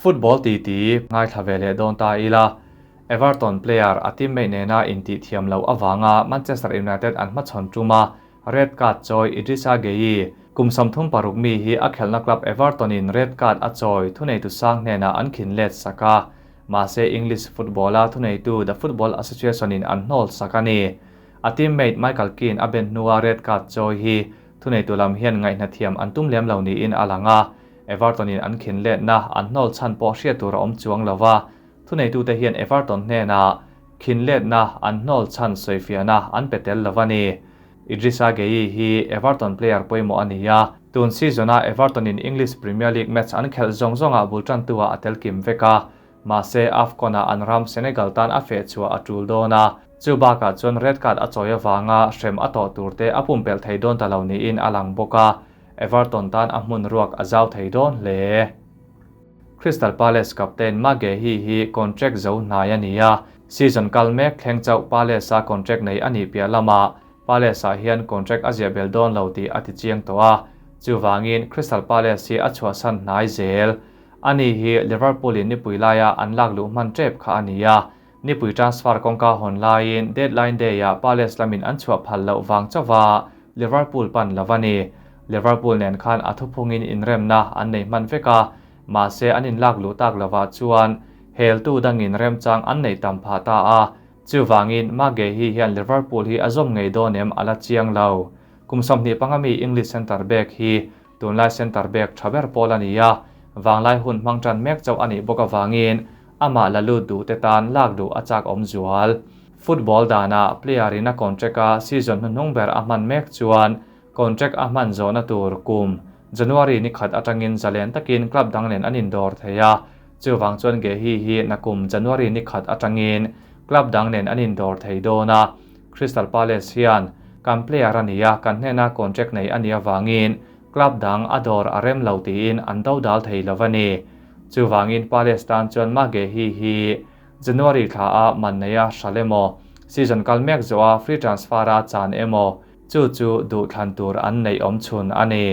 Football titi ngaithla ve leh dawn ta ila, Everton player a teammate nena intih thiam loh avanga Manchester United an hmachhawn ṭuma red card chawi Idrissa Gueye, kum 36 mi hi a khelhna club Everton in red card a chawi thuneitu sang hnenah an khin let sak a, mahse English football-a thuneitu The Football Association in an hnawl sak a ni. A teammate Michael Keane a ben hnua red card chawi hi thuneitu lam hian ngaihna thiam an tum lem lo niin a lang a, Everton in an khin letna an hnawl chhan pawh hriat tur a awm chuang lo va, thuneitute hian Everton hnenah khin letna an hnawl chhan sawifiahna an pe tel lo a ni. Idrissa Gueye hi Everton player pawimawh a ni a, tun season-a Everton in English Premier League match an khelh zawng zawngah bul tantu-ah a tel kim vek a, mahse AFCON-ah an ram Senegal tan a feh chhuah a tul dawn a, chu bakah chuan red card a chawi avanga hrem a tawh turte a pumpelh thei dawn ta lo niin a lang bawk a, Everton tan a hmun ruak a zau thei dawn hle. Crystal Palace captain Maguehi hi contract zo hnai a ni a, season kal mek thleng chauh Palace-a contract nei a nih piah lamah Palace-ah hian contract a ziah bel dawn lo tih a ti chiang tawh a, chuvangin Crystal Palace hi a chhuahsan hnai zel. Ani hi Liverpool-in nipui laia an lak luh hman tep kha a ni a, nipui transfer kawngka hawn laiin deadline day-ah Palace lamin an chhuah phal loh vang chauha Liverpool pan lo a ni. Liverpool nen khan a thuphungin inremna an nei hman vek a, mahse an inlak luh tak lovah chuan heltu dangin remchang an neih tam phah ta a, chuvangin Maguehi hian Liverpool hi a zawm ngei dawn em a la chiang lo. Kum 25 mi English centre back hi tunlai centre back tha ber pawl a ni a, vanglai hun hmang tan mek chauh a nih bawk avangin amah la lut duh te tan lak duh a chak awm zual. Football danah player in a contract a season hnuhnung ber a hman mek chuan contract a hman zawhna tur kum January ni khat atangin zalen takin club dang nen an indawr thei a, chuvang chuan Guehi hi nakum January ni khat atangin club dang nen an indawr thei dawn a, Crystal Palace hian kan player a ni a, kan hnena contract nei a nih avangin club dang a dawr a rem lo tiin an do dal thei lo a ni. Chuvangin Palace tan chuan Maguehi hi January thla a man nei a hral emaw, season kal mek zawh a free transfer a chan emaw, chu chu duh thlan tur an neih awm chhun a ni.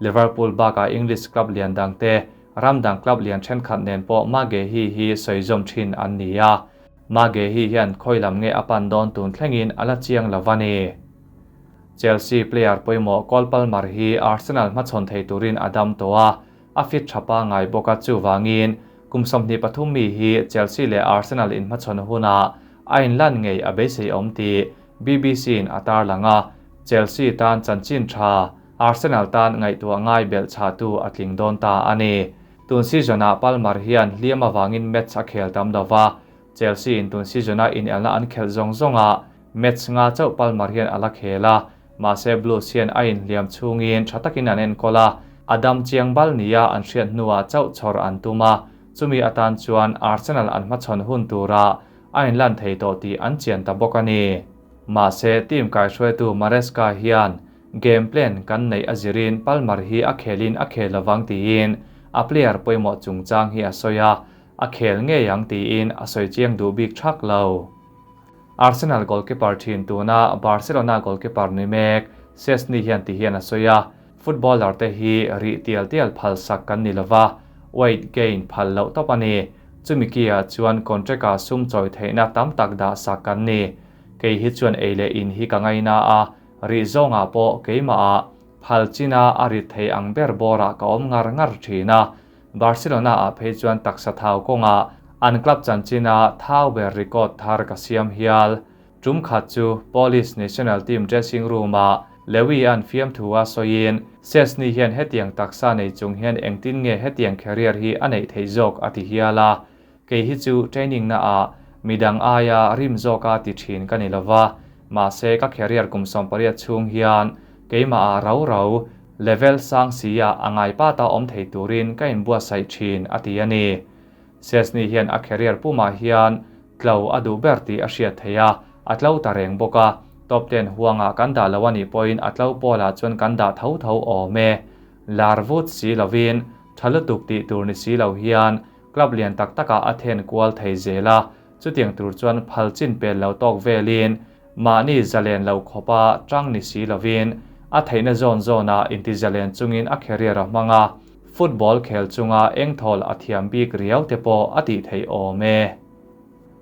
Liverpool bakah English club lian dang te, ram dang club lian thenkhat nen pawh Maguehi hi sawi zawm thin an ni a. Maguehi hian khawi lam nge a pan dawn tun thlengin a la chiang lo a ni. Chelsea player pawimawh Cole Palmer hi Arsenal hmachhawn thei turin a dam tawh a, a fit tha pangai bawk a chuvangin kum 23 mi hi Chelsea leh Arsenal inhmachhawn hunah a inlan ngei a beisei awm tih BBC in a tarlang a, Chelsea tan chanchin tha, Arsenal tan ngaihtuah ngai belh chhahtu a tling dawn ta a ni. Tun season-ah Palmer hian hliam avangin match a khel tam lova, Chelsea in tun season-a inelna an khelh zawng zawnga match nga chauh Palmer hian a la khel a, mahse Blues hian a inhliam chhungin tha takin an enkawl a, a dam chiang bal nia an hriat hnuah chauh chhawr an tum a, chumi atan chuan Arsenal an hmachhawn hun tura a inlan thei tawh tih an chian ta bawk a ni. Mahse team kaihruaitu Maresca hian game plan kan neih a zirin Palmer hi a khelin a khel lovang tiin a player pawimawh chungchang hi a sawi a, a khel ngei ang tiin a sawi chiang duh bik thak lo. Arsenal goalkeeper thin tuna Barcelona goalkeeper ni mek Szczesny hian ti hian a sawi a, footballer te hi rih tial tial phal sak kan ni lova, weight gain phal loh tawp a ni. Chumi kiah chuan contract a sum chawi theihna tam tak dah sak kan ni. Kei hi chuan ei leh in hi ka ngaina a, rih zawngah pawh keimah ah phal china a rit thei ang ber bawrah ka awm ngar ngar thin a, Barcelona ah phei chuan taksa thau kawnga an club chanchina thau ber record thar ka siam hial. Tum khat chu Polish national team dressing room ah Lewy an fiam thu a sawiin Szczesny hian hetiang taksa nei chung hian engtin nge hetiang career hi a neih thei zawk a ti hial a, kei hi chu training na ah midang aia rim zawk a ti thin ka ni lova, mahse ka career kum 18 chhung hian keimah ah rau rau level sang si ah a ngai pa ta awm thei turin ka inbuatsaih thin a ti a ni. Szczesny hian a career pumah hian tlo a duh ber tih a hriat thei a, a tlo ta reng bawk a, top 10 huangah kan dah lo a nih pawhin a tlo pawlah chuan kan dah tho tho awm e. Lar vut si lovin, tha lutuk tih tur ni si lo hian club lian tak takah a then kual thei zel a, chutiang tur chuan phal chin pel lo tawk velin mahni zalen lo khawpa tang ni si lovin a theihna zawn zawnah inti zalen chungin a career a hmang a. Football khel chunga engthawl a thiam bik riau te pawh a tih theih awm e.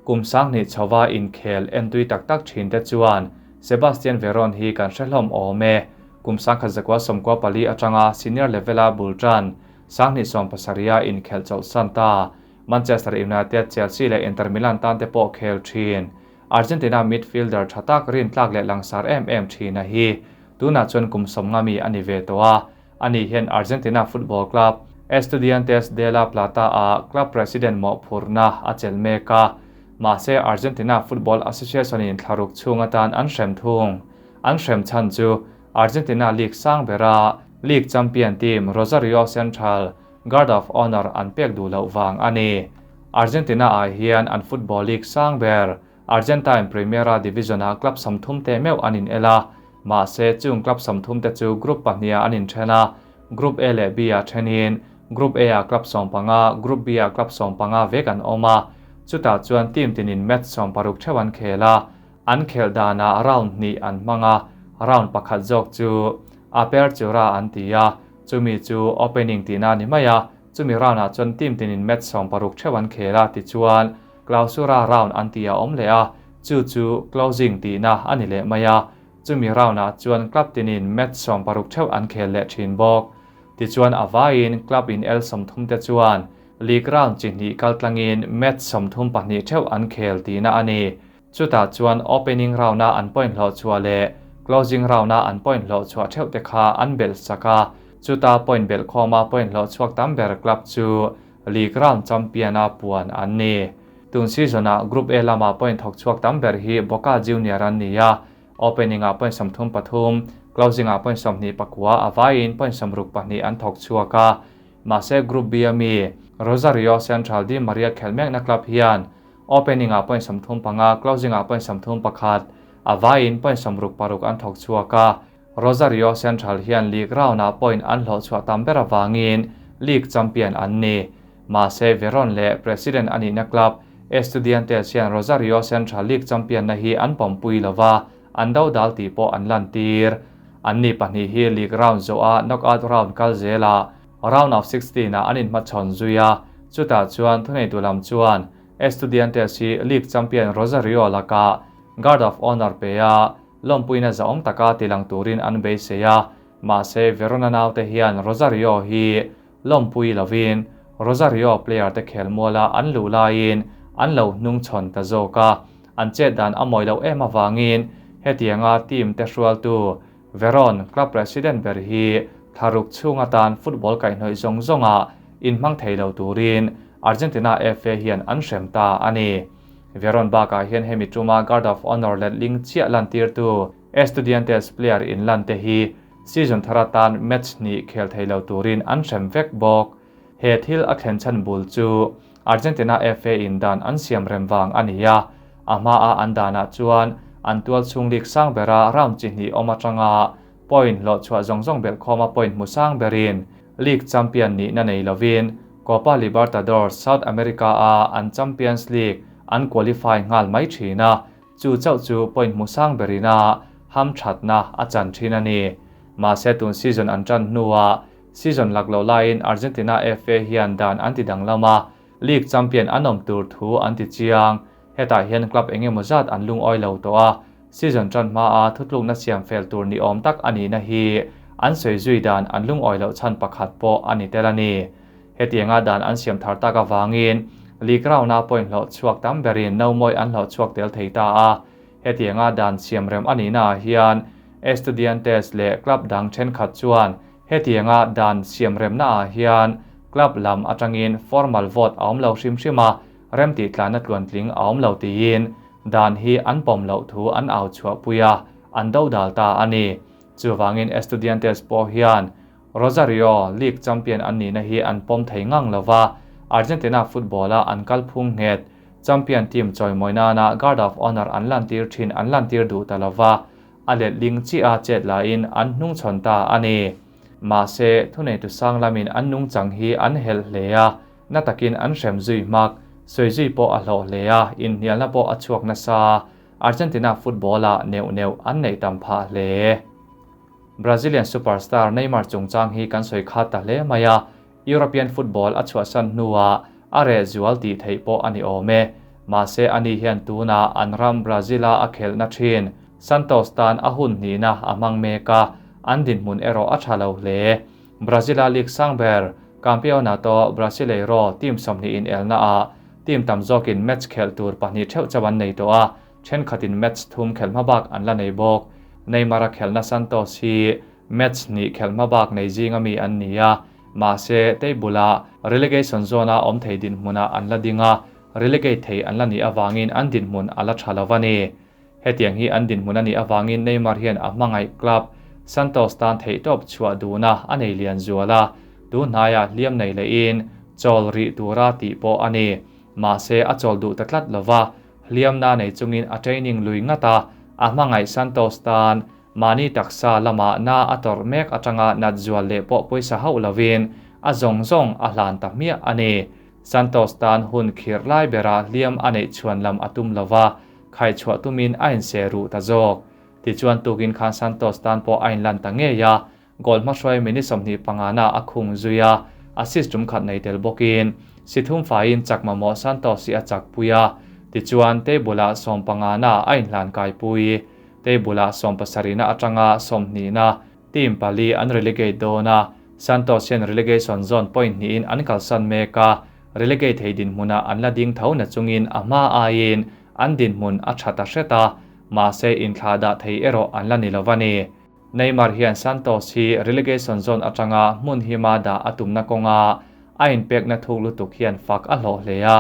Kum 2000 chhova inkhel entui tak tak thin te chuan Sebastian Veron hi kan hre hlawm awm e. Kum 1994 atanga senior level-a bul tan 2017-a inkhelh chawlhsan ta Manchester United, Chelsea leh Inter Milan tan te pawh khel thin. Argentina midfielder tha tak rin tlak leh langsar em em thin a hi. Tunah chuan kum 50 mi a ni ve tawh a. Ani hian Argentina Football Club, Estudiantes de La Plata a club president mawhphurhna a chelh mek a. Mahse Argentina Football Association in thlaruk chhung atan an hrem thung. An hrem chhan chu Argentina League sang bera League champion team Rosario Central Guard of Honor an pek duh loh vang a ni. Argentina ah hian an football league sang ber Argentine Primera Division ah club 30 te meuh an in el a, mahse chung club 30 te chu group pahnih ah an inthen a, Group A leh B ah thenin Group A ah club 15, Group B ah club 15 vek an awm a, chutah chuan team tinin match 16 theuh an khel a, an khelh danah round hnih an hmang a, round pakhat zawk chu Apertura an ti a, chumi chu opening tihna a ni mai a, chumi round ah chuan team tinin match 16 theuh an khel a tichuan Clausura round an ti a awm leh a, chu chu closing tihna a ni leh mai a, chumi round ah chuan club tinin match 16 theuh an khel leh thin bawk. Tichuan a vaiin club in el 30 te chuan league round chi hnih kaltlangin match 32 theuh an khel tihna a ni. Chutah chuan opening round a an point hlawh chhuah leh closing round a an point hlawh chhuah theuh te kha an belh sak a, chuta point belh khawma point hlawh chhuak tam ber club chu league round champion a puan an ni. Tun season ah Group A lama point thawk chhuak tam ber hi Boca Junior an ni a, opening ah point 33, closing ah point 29 a vaiin point 62 an thawk chhuak a. Mahse Group B a mi Rosario Central Di Maria khelmekna club hian opening ah point 35, closing ah point 31, a vaiin point 66 an thawk chhuak a. Rosario Central hian league round ah point an hlawh chhuah tam ber awangin league champion an ni. Mahse Veron leh president anihna club Estudiantes hian Rosario Central League champion na hi an pawmpui lova, an do dal tih pawh an lan tir. An ni pahnih hi league round zo a knockout round kal zela round of 16 ah an inhmachhawn zui a, chutah chuan thuneitu lam chuan Estudiantes hi league champion Rosario laka guard of honor pe a, lawmpuina zaawm taka tilang turin an beisei a. Mahse Verona naute hian Rosario hi lawmpui lovin Rosario player te khel muala an luh laiin an lo hnung chhawn ta zawk a, an chet dan a mawi lo em awangin hetianga team te hrualtu Veron club president ber hi thlaruk chhung atan football kaihhnawih zawng zawnga inhmang thei lo turin Argentina FA hian an hrem ta a ni. Veron bakah hian hemi tuma guard of honor let ling chiah lan tirtu Estudiantes player in lan te hi season thar atan match hnih khel thei lo turin an hrem vek bawk. He thil a thlen chhan bul chu Argentina FA in dan an siam rem wang a ni a, a hma a an danah chuan an tual chhung league sang bera round chi hnih awm atanga point hlawh chhuah zawng zawng belh khawma point hmu sang berin league champion nih na nei lovin Copa Libertadores South America a an Champions League an qualify nghal mai thin a, chu chauh chu point hmu sang berina ham thatna a chan thin a ni. Mahse tun season an tan hnuah season lak lo laiin Argentina FA hian dan an ti danglam a, league champion an awm tur thu an ti chiang. Hetah hian club engemaw zat an lungawi lo tawh a, season tan hma a thutlukna siam fel tur ni awm tak ani na hi an sawi zui dan an lungawi lo chan pakhat pawh ani tel a ni. Hetianga dan an siam thar tak awangin league round a point hlawh chhuak tam berin no mawi an hlawh chhuak tel thei ta a. Hetianga dan siam rem ani na hian Estudiantes leh club dang thenkhat chuan hetianga dan siam rem na ah hian club lam atangin formal vote a awm lo hrim hrim a, rem tih tlana tluan tling a awm lo tiin dan hi an pawm loh thu an au chhuah pui a, an do dal ta a ni. Chuwangin Estudiantes pawh hian Rosario League champion an ni na hi an pawm thei ngang lova, Argentina football a an kal phung nghet champion team chawimawina na guard of honor an lan tir thin an lan tir duh ta lova, a let ling chi a chet lain an hnung chhawn ta a ni. Mahse thunei tu sang lamin an nung chang hi an hel hle a, na takin an hrem zui hmak, sawi zui pawh a hlawh hle a, inhnialna pawh a chhuak nasa. Argentina football a neuh neuh an nei tam phah hle. Brazilian superstar Neymar chungchang hi kan sawi khat ta hle mai a, European football a chhuahsan hnuah a reh zual tih theih pawh a ni awm e. Mahse ani hian tunah an ram Brazil-a a khelhna thin Santos tan a hun hnihna a hmang mek a, an dinhmun erawh a tha lo hle. Brazil-a league sang ber Campeonato Brasileiro team 20 inelnaah team tam zawkin match khelh tur pahnih theuh chauh an nei tawh a, thenkhatin match thum khelh hma bak an la nei bawk. Neymar-a khelhna Santos hi match hnih khelh hma bak nei zinga mi an ni a, mahse table-a relegation zone-a awm thei dinhmunah an la ding a, relegate thei an la nih avangin an dinhmun a la tha lo a ni. Hetiang hi an dinhmun a nih avangin Neymar hian a hmangaih club Santos tan theihtawp chhuah duhna a nei lian zual a, tun hnaiah hliam nei lehin chawl rih tura tih pawh a ni. Mahse a chawl duh ta tlat lova, hliamna nei chungin a training lui ngat a, a hmangaih Santos tan mahni taksa lamah na a tawrh mek atanga nat zual leh pawh pawisa hauh lovin a zawng zawng a hlan ta hmiah a ni. Santos tan hun khirh lai berah hliam a neih chhuan lam a tum lova, Khaichhuah tumin a inse ruh ta zawk. Tichuan tukin khan Santos tan pawh a inlan ta ngei a, goal hmahruai minute 25 na a khung zui a, assist tum khat nei tel bawkin si thum faiin chak mamawh Santos hi a chak pui a, tichuan table ah 15 na a inhlan kai pui. Table ah 70 na atanga 20 na team pali an relegate dawn a, Santos hian relegation zone point hnihin an kalsan mek a, relegate thei dinhmunah an la ding tho na chungin a hma aiin an dinhmun a tha ta hret a, mahse inthlah dah thei erawh an la ni lo a ni. Neymar hian Santos hi relegation zone atanga hmun hima dah a tumna kawnga a inpekna thuk lutuk hian fak a hlawh hle a,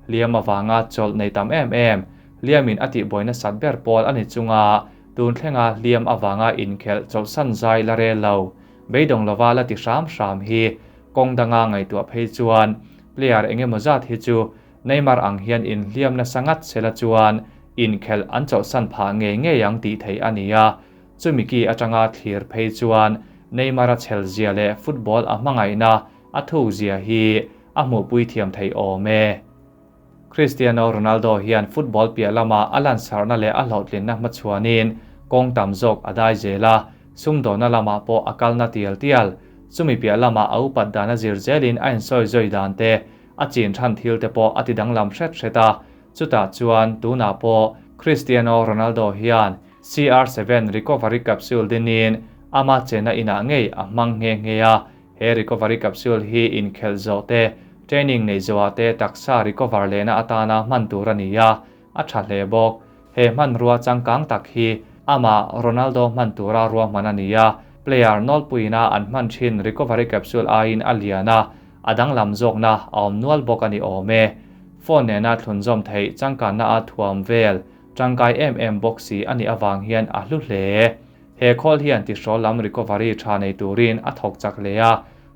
hliam avanga chawlh nei tam em em, hliamin a tihbuai nasat ber pawl a ni chunga tun thlenga hliam avanga inkhelh chawlhsan zai la rel lo, beidawng lova la ti hram hram hi kawng danga ngaihtuah phei chuan player engemaw zat hi chu Neymar ang hian inhliam nasa ngat sela chuan inkhelh an chawlhsan phah ngei ngei ang tih theih a ni a, chumi ki atanga thlir phei chuan Neymar-a chhel zia leh football a hmangaihna a thuk zia hi a hmuhpui thiam theih awm e. Cristiano Ronaldo hian football piah lama a lansarhna leh a hlawhtlinna hmachhuanin kawng tam zawk a dai zel a, sumdawnna lamah pawh a kalna tial tial. Chumi piah lama a upat dan a zir zelin a insawi zui dan te A chin than thil te pawh a ti danglam hret hret a, chutah chuan tunah pawh Cristiano Ronaldo hian CR7 recovery capsule dinin ama chena inah ngei a hmang nghe nghe a, he recovery capsule hi inkhelh zawh te, training nei zawhah te taksa recover lehna atana hman tur a ni a, a tha hle bawk. He hmanrua changkang tak hi amah Ronaldo hman tura ruahman a ni a, player nawlpuiina an hman thin recovery capsule aiin a lian a, a danglam zawkna a awm nual bawk a ni awm e. Phone nena thlunzawm theih changkanna a thuam vel tangkai em em bawk si a nih avang hian a hlu hle. He khawl hian tihrawl lam recovery tha nei turin a thawk chak hle a,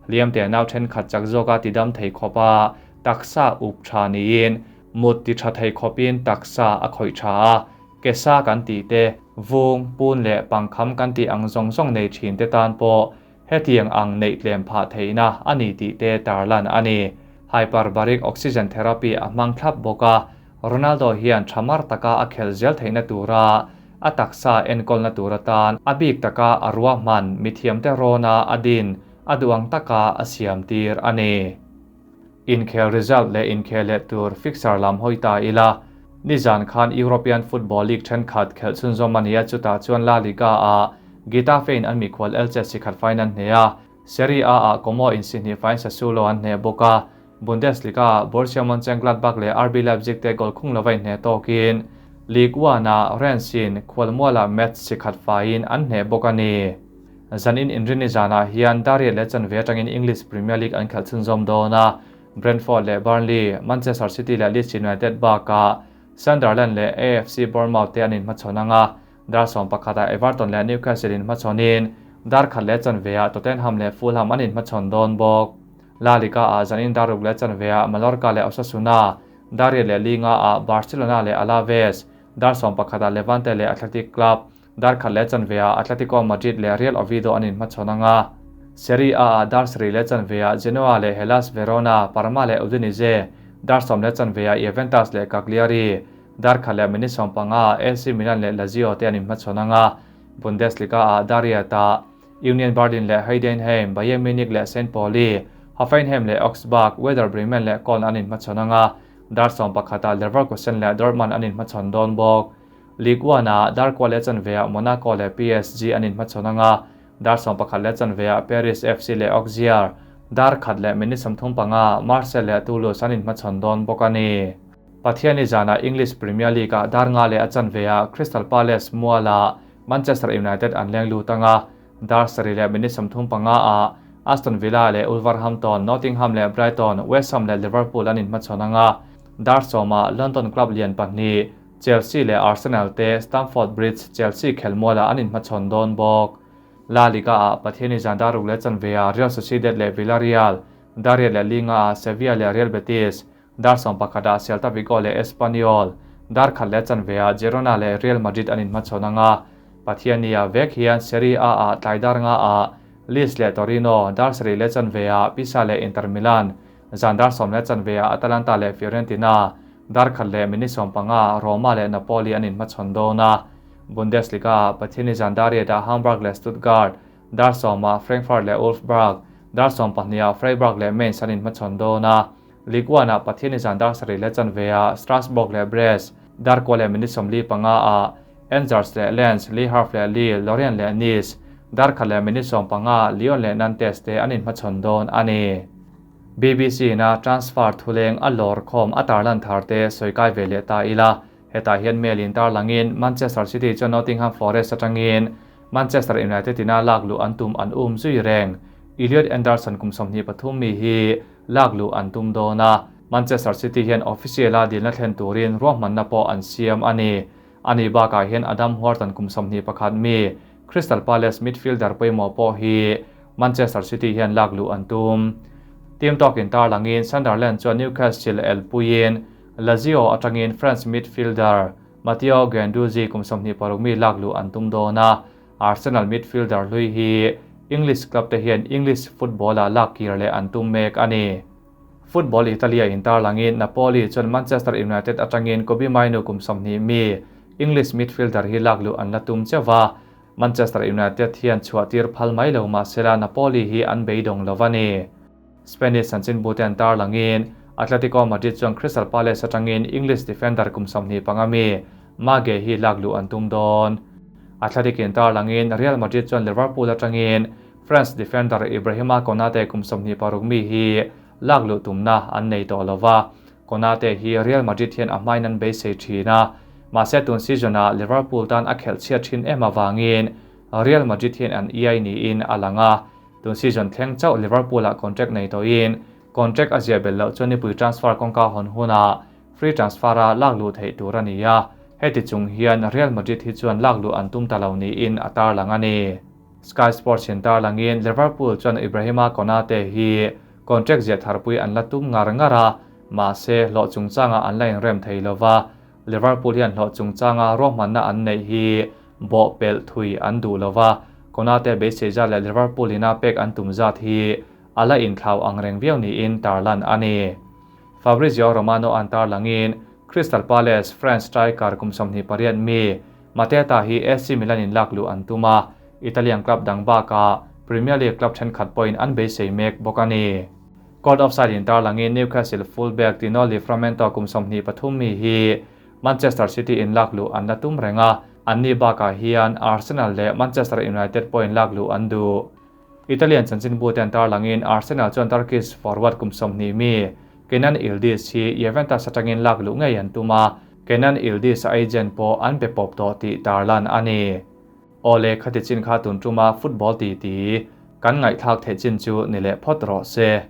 hliamte nau thenkhat chak zawka tidam thei khawpa taksa up tha niin Mut ti tha thei khawpin taksa a khawih tha a, ke sa kan tih te, vung, pun leh pangkham kan tih ang zawng zawng nei thin te tan pawh hetiang ang neih tlem phah theihna a ni tih te tarlan a ni. Hyperbaric oxygen therapy a hmang thlap bawk a, Ronaldo hian tha mar taka a khelh zel theihna tura a taksa enkawlna tur atan a bik taka a ruahman mithiamte rawna a din a duh ang taka a siam tir a ni. Inkhel result leh inkhel leh tur fixture lam hawi ta ila, nizan khan European Football League thenkhat khelh chhunzawm a ni a, chutah chuan La Liga-ah Getafe-in an mikhual Elche sikhat faiin an hneh a, Serie A-ah Como in sihnih faiin Sassuolo an hneh bawk a, Bundesliga-ah Borussia Monchengladbach leh RB Leipzig te goal khung lova inhneh tawkin Ligue 1-ah Rennes-in khualmualah Metz sikhat faiin an hneh bawk a ni. Zanin Inrinni zanah hian Dariet leh Chanve atangin English Premier League an khelh chhunzawm dawn a, Brentford leh Burnley, Manchester City leh Leeds United bakah Sunderland leh AFC Bournemouth te an inhmachhawn ang a, dar 11 ah Everton leh Newcastle inhmachhawnin dar khat leh chanve ah Tottenham leh Fulham an inhmachhawn dawn bawk. La Liga ah zanin dar ruk leh chanve ah Mallorca leh Osasuna, dar riat leh linga ah Barcelona leh Alaves, dar 11 ah Levante leh Athletic Club, Dar khat leh chanve ah Atletico Madrid leh Real Oviedo an inhmachhawn ang a, Serie A ah dar sarih leh chanve ah Genoa leh Hellas Verona, Parma leh Udinese, dar sawm leh chanve ah Juventus leh Cagliari, dar khat leh minute 15 ah AC Milan leh Lazio te an inhmachhawn ang a, Bundesliga ah dar riat ah Union Berlin leh Heidenheim, Bayern Munich leh St. Pauli, Hoffenheim leh Augsburg, Werder Bremen leh Köln an inhmachhawn ang a, dar 11 ah Leverkusen leh Dortmund an inhmachhawn dawn bawk. Ligue 1 ah dar kua leh chanve ah Monaco leh PSG an inhmachhawn ang a, dar 11 leh chanve ah Paris FC leh Auxerre, dar khat leh minute 35 Marseille leh Toulouse an inhmachhawn dawn bawk a ni. Pathiani zanah English Premier League ah dar nga leh a chanve ah Crystal Palace mualah Manchester United an leng lut ang a, dar sarih leh minute 35 ah Aston Villa leh Wolverhampton, Nottingham leh Brighton, West Ham leh Liverpool an inhmachhawn ang a, dar sawm ah London club lian pahnih Chelsea leh Arsenal te Stamford Bridge Chelsea khelmualah an inhmachhawn dawn bawk. La Liga ah Pathiani zan dar ruk leh chanve ah Real Sociedad leh Villarreal, dar riat leh linga ah Sevilla leh Real Betis, Dar 11 ah Celta Vigo leh Espanyol, dar khat leh chanve ah Girona leh Real Madrid an inhmachhawn ang a. Pathianni ah vek hian Serie A ah tlai dar nga ah Leeds leh Torino, dar sarih leh chanve ah Pisa leh Inter Milan, zan dar sawm leh chanve ah Atalanta leh Fiorentina, dar khat leh minute 15 ah Roma leh Napoli an inhmachhawn dawn a. Bundesliga ah Pathianni zan dar riat ah Hamburg leh Stuttgart, dar sawm ah Frankfurt leh Wolfsburg, dar 12 ah Freiburg leh Mainz an inhmachhawn dawn a. Ligue 1 ah Pathiani zan dar sarih leh chanve ah Strasbourg leh Brest, dar kua leh minute 45 ah Angers leh Lens, Le Havre leh Lille, Lorient leh Nice, dar khat leh minute 15 Lyon leh Nantes te an inhmachhawn dawn a ni. BBC na transfer thuleng a lawr khawm a tarlan thar te sawi kai ve leh ta ila, hetah hian mail in tarlangin Manchester City chuan Nottingham Forest atangin Manchester United ina lak luh an tum an um zui reng. Elliot Anderson kum 23 mi hi lak luh an tum dawn a, Manchester City hian official a dilna thlen turin ruahmanna pawh an siam a ni. Ani bakah hian Adam Wharton kum 21 mi Crystal Palace midfielder pawimawh pawh hi Manchester City hian lak luh an tum. Team talk-in tarlangin Sunderland chuan Newcastle elpuiin Lazio atangin France midfielder Matteo Guendouzi kum 26 mi lak luh an tum dawn a, Arsenal midfielder hlui hi English club te hian English football-a lak kir leh an tum mek a ni. Football Italia in tarlangin Napoli chuan Manchester United atangin Kobbie Mainoo kum 20 mi English midfielder hi lak luh an la tum cheuh va, Manchester United hian chhuah tir phal mai lo mahsela Napoli hi an beidawng lo a ni. Spanish chanchinbu te an tarlangin Atletico Madrid chuan Crystal Palace atangin English defender kum 25 mi Mage hi lak luh an tum dawn. Athletic in tarlangin Real Madrid chuan Liverpool atangin France defender Ibrahima Konate kum 26 mi hi lak luh tumna an nei tawh lova. Konate hi Real Madrid hian a hmain an beisei thin a, mahse tun season ah Liverpool tan a khelh chhiat thin em awangin Real Madrid hian an iai niin a lang a. Tun season thleng chauh Liverpool ah contract nei tawhin contract a ziah belh loh chuan nipui transfer kawngka hawn hunah free transfer a lak luh theih tur a ni a, heti chung hian Real Madrid hi chuan lak luh an tum ta lo niin a tarlang a ni. Sky Sports in tarlangin Liverpool chuan Ibrahima Konate hi contract ziah tharpui an la tum ngar ngar a, mahse hlawh chungchangah an la inrem thei lova, Liverpool hian hlawh chungchanga ruahmanna an neih hi bawh pelh thui an duh lova, Konate beisei zat leh Liverpool ina pek an tum zat hi a la inthlau ang reng viau niin tarlan a ni. Fabrizio Romano an tarlangin Crystal Palace France striker kum 28 mi Mateta hi AC Milan in lak luh an tum a, Italian club dang bakah Premier League club thenkhat pawhin an beisei mek bawk a ni. Court offside in tarlangin Newcastle fullback Tino Livramento kum 23 mi hi Manchester City in lak luh an la tum reng a, anni bakah hian Arsenal leh Manchester United pawhin lak luh an duh. Italian chanchinbu te an tarlangin Arsenal chuan Turkish forward kum 20 mi Kenan Yildiz hi Juventus atangin lak luh ngei an tum a, Kenan Yildiz a agent pawh an pe pawp tawh tih tarlan a ni. Awle khati chin kha tun tuma football ti ti kan ngaihthlak theih chin chu ni leh phawt rawh se.